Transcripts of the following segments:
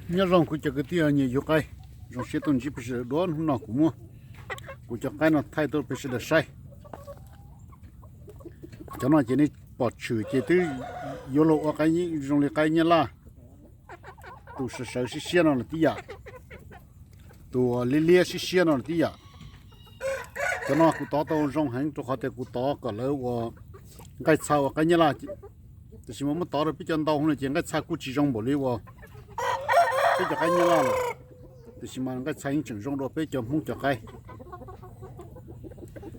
Nyob zoo kuv cov kwv tij nyiam yug qaib, zoo siab tuaj ntsib peb sawv daws dua hnub no kuv muab kuv cov qaib no thaij tuaj peb sawv daws saib. Cov no ces nej pom tshwm ces twb yuav luag ua qaib zoo li qaib nyab laj. Tus sawv sawv siab siab no los tib yam, tus liab liab siab siab no los tib yam. Cov no kuv tov tau zoo heev rau qhov tias kuv tov kom lawv ua nqaij txha ua qaib nyab laj, tiam sis mas muab tov rau peb cov ntau no ces nqaij txha kuj tsis zoo npaum li uas peb cov qaib nyab laj lawm. Tiam sis mas nqaij txha yeej tseem zoo dua peb cov Hmoob cov qaib.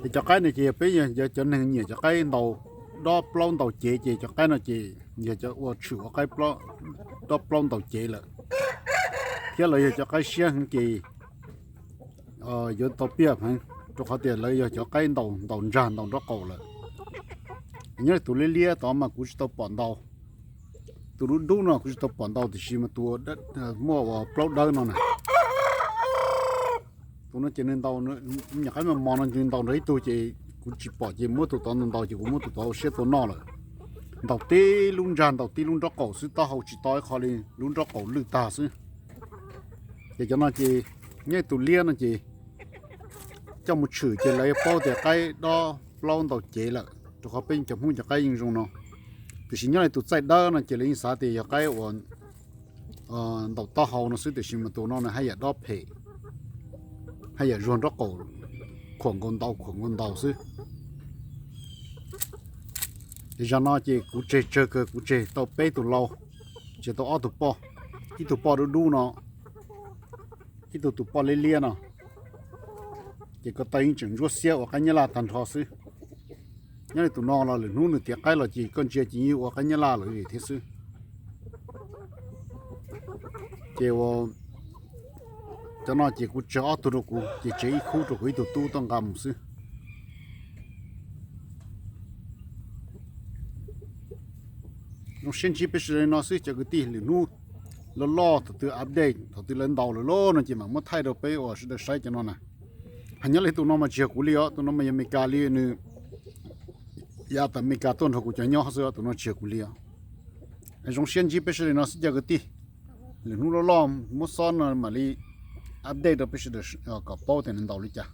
Ces cov qaib no ces yog peb yog cov neeg nyiam cov qaib ntaus dob plaub ntaus cev ces cov qaib no ces yog cov ua tshwm ua qaib dob plaub ntaus cev lawm, thiab lawv yog cov qaib siab heev ces yuav tau piaj heev, rau qhov tias lawv yog cov qaib ntaus ntaus ntsag ntaus nraub qaum lawm. Nyob li tus liab liab tod mas kuv tsis tau pom ntau, tus dub dub no kuv tsis tau pom ntau tiam sis mas tus muaj ua plaub dawb no na, tus no ces nws ntaus, nyuam qaib mos mos no nws ntaus nrog ib tug ces kuv tsis pom ces muab tus tod ntaus ntaus ces kuv muab tus tod ua siab tua noj lawm. Ntaus tib lub ntsag ntaus tib lub nraub qaum xwb, taub hau tsis to ib qho li, lub nraub qaum lwj tag xwb. Ces cov no ces nyob tus liab no ces coj mus tshwm ces lawv yuav paub tias qaib dob plaub ntaus cev lawm, rau qhov peb cov Hmoob cov qaib yeej zoo no. Tiam sis nyob li tus txaij dawb no ces lawv yeej xav tias yog qaib uas ntaus taub hau no xwb, tiam sis mas tus no nws haj yam dob phem, haj yam zuag nraub qaum khuam nkaus ntau khuam nkaus ntau xwb. Ces zaum no ces kuv tseg tsawg kawg, kuv tseg tau peb tus lau, tseg tau ob tug poj, ib tug poj dub dub no, ib tug tus poj liab liab no, ces ko taw yeej tseem ntsuab xiab ua qaib nyab laj tag nrho xwb. Nyob li tus no los lwm hnub nws tiav qaib los ces koj ntsia ces yeej ua qaib nyab laj lawm thiab xwb. Ces cov no ces kuv tseg ob tug rau kuv ces tseg ib khub rau kuv ib tug tub tuaj nqa mus xwb. Zoo siab ntsib peb sawv daws li no xwb cov kwv tij, lwm hnub loj loj thaum twg update thaum twg lawv ntaus lawm lauj no ces mam muab thaij rau peb uas sawv daws saib cov no na. Hais nyob li tus no mas tsis yog kuv li os, tus no mas yog Meskas li, nws yav tas Meskas tuaj nrog kuv cov nyob xwb, tus no tsis yog kuv li os. Zoo siab ntsib peb sawv daws li no xwb cov kwv tij, lwm hnub loj loj muab xob no mam li update rau peb sawv daws kom paub tias nws ntaus li cas.